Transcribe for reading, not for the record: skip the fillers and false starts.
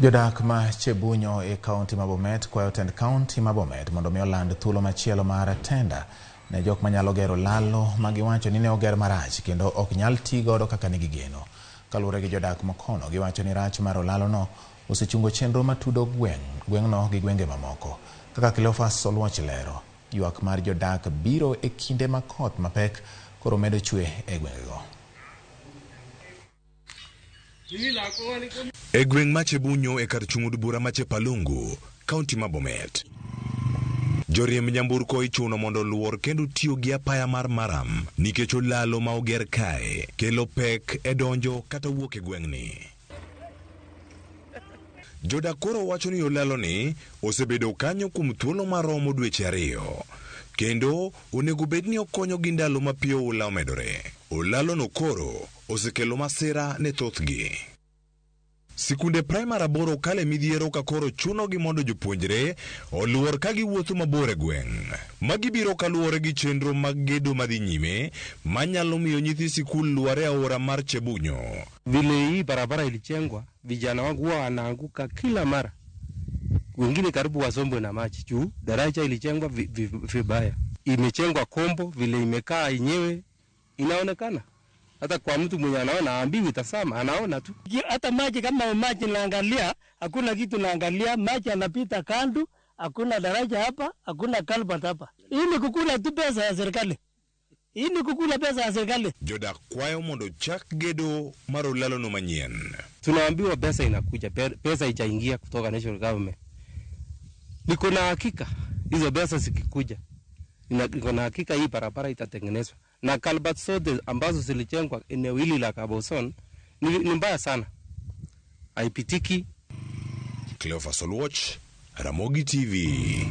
Jodak ma Chebunyo e kaunti ma Bomet kwayo tend kaunti ma Bomet mondo mi oland thuolo machielo mar tenda ne jok manyalo gero lalo ma giwacho ni ne oger marach kendo ok nyal ti godo kaka ne gigeno. Kaluwore gi jodak mokono, giwacho ni rach mar olalo no osechungo chenro matudo gweng'no gi gwenge mamoko. Kaka Cleophas Oluoch lero, ywak mar jodak biro e kinde ma koth mapek koro medo chwe e gwengego. E gweng' ma Chebunyo e kar chung' od bura ma Chepalungu, kaunti ma Bomet. Joriemb nyamburko ichuno mondo oluor kendo tiyo gi apaya mar maram nikech olalo ma oger kae kelo pek e donjo kata wuok e gweng'ni. Jodak koro wacho ni olalo ni osebedo kanyo kuom thuolo maromo dweche 2 kendo onego bed ni okonyogi ndalo ma pi oula omedore. Olalo no koro osekelo masira ne thothgi. Sikunde primary 8 kale midhiero ka koro chunogi mondo jopuonjre oluor ka giwuotho mabor e gweng'. Magi biro kaluwore gi chenro mag gedo madhi nyime manyalo miyo nyithi sikul lwar e aora mar Chebunyo. Vile hii barabara ilijengwa, vijana wangu huwa wanaanguka kila mara, wengine karibu wasombwe na maji juu daraja ilijengwa vibaya, imejengwa kombo vile imekaa yenyewe inaonekana hata kwa mtu mwenye anaona aambiwi tazama, anaona tu. Hata maji kama maji naangalia, hakuna kitu naangalia, maji anapita kando, hakuna daraja hapa, hakuna culvert hapa. Hii ni kukula tu pesa ya serikali. Hii ni kukula pesa ya serikali. Jodak kwayo mondo chak gedo mar olalo no manyien. Tunaambiwa pesa inakuja, pesa ichaingia kutoka national government. Niko na hakika hizo pesa zikikuja, niko na hakika hii barabara itatengenezwa. Na culvert zote ambazo zilijengwa eneo hili la Kaboson ni mbaya sana, haipitiki. Cleophas Oluoch, Ramogi TV.